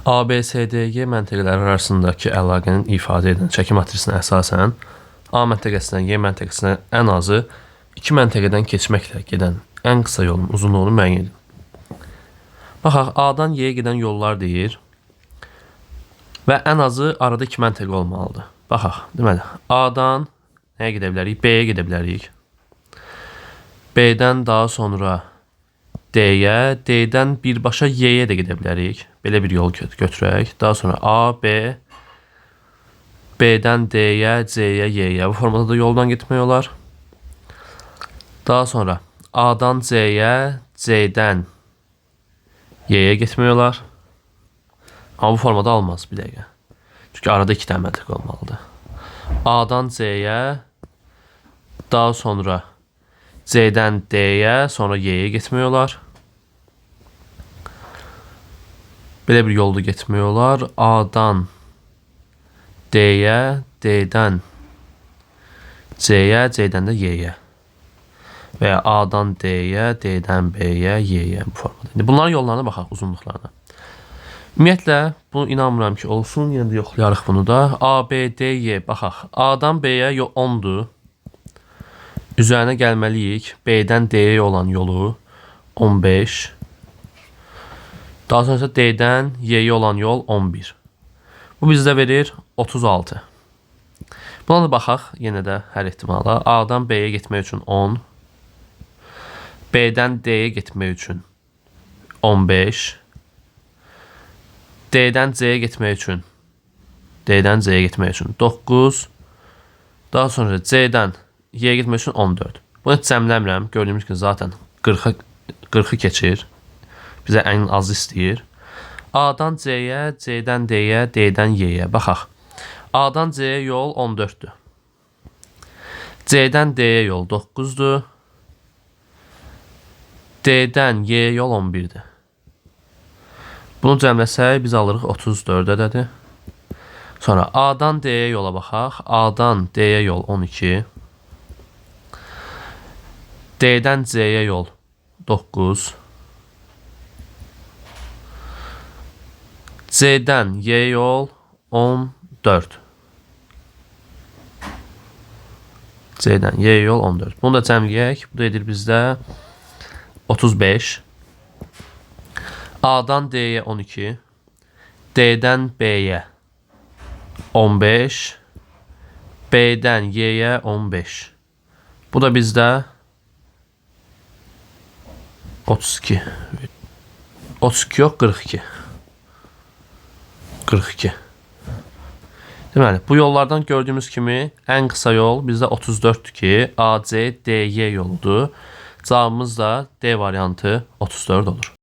A, B, C, D, G məntəqələri arasındakı əlaqənin ifadə edən çəki matrisinə əsasən A məntəqəsindən Y məntəqəsinə ən azı iki məntəqədən keçməklə gedən ən qısa yolun uzunluğunu müəyyən edin. Baxaq, A-dan Y-yə gedən yollar deyir və ən azı arada iki məntəqə olmalıdır. Baxaq, deməli, A-dan nəyə gedə bilərik? B-yə gedə bilərik. B-dən daha sonra D-yə, D-dən birbaşa Y-yə də gedə bilərik. Belə bir yol götürək. Daha sonra A, B, B-dən D-yə, C-yə, Y-yə. Bu formada da yoldan getmək olar. Daha sonra A-dan C-yə, C-dən Y-yə getmək olar. Amma bu formada almaz bir dəqiqə. Çünki arada iki dənə məntəqə olmalıdır. A-dan C-yə, daha sonra C-dən D-yə, sonra Y-yə getmək olar. Belə bir yolda getmək olar. A-dan D-yə, D-dən C-yə, C-dən də Y-yə. Və ya A-dan D-yə, D-dən B-yə, Y-yə bu formada. İndi bunların yollarına baxaq, uzunluqlarına. Ümumiyyətlə, bunu inanmıram ki, olsun. Yenə də yoxlayarıq bunu da. A, B, D, Y. Baxaq. A-dan B-yə 10-dur. Üzərinə gəlməliyik. B-dən D-yə olan yolu 15. Daha sonra isə D-dən Y-yə olan yol 11. Bu bizdə verir 36. Buna da baxaq yenə də hər ehtimala. A-dan B-yə getmək üçün 10. B-dən D-yə getmək üçün 15. D-dən C-yə getmək üçün D-dən C-yə getmək üçün 9. Daha sonra C-dən Y-yə getmək üçün 14. Bunu heç cəmləmirəm. Gördüyümüz kimi zaten 40-ı keçir. Bizə ən azı istəyir. A-dan C-yə, C-dən D-yə, D-dən Y-yə. Baxaq. A-dan C-yə yol 14-dür. C-dən D-yə yol 9-dur. D-dən Y-yə yol 11-dir. Bunu cəmləsək biz alırıq 34 ədədi. Sonra A-dan D-yə yola baxaq. A-dan D-yə yol 12. D-dən C-yə yol 9. C-dən Y yol 14. C-dən Y yol 14. Bunu da cəmləyək. Bu da edir bizdə 35. A-dan D-yə 12. D-dən B-yə 15. B-dən Y-yə 15. Bu da bizdə 32. 32 yox, 42. 42. Deməli, bu yollardan gördüyümüz kimi ən qısa yol bizdə 34-dür ki, A, C, D, Y yoludur. Cavabımız da D variantı 34 olur.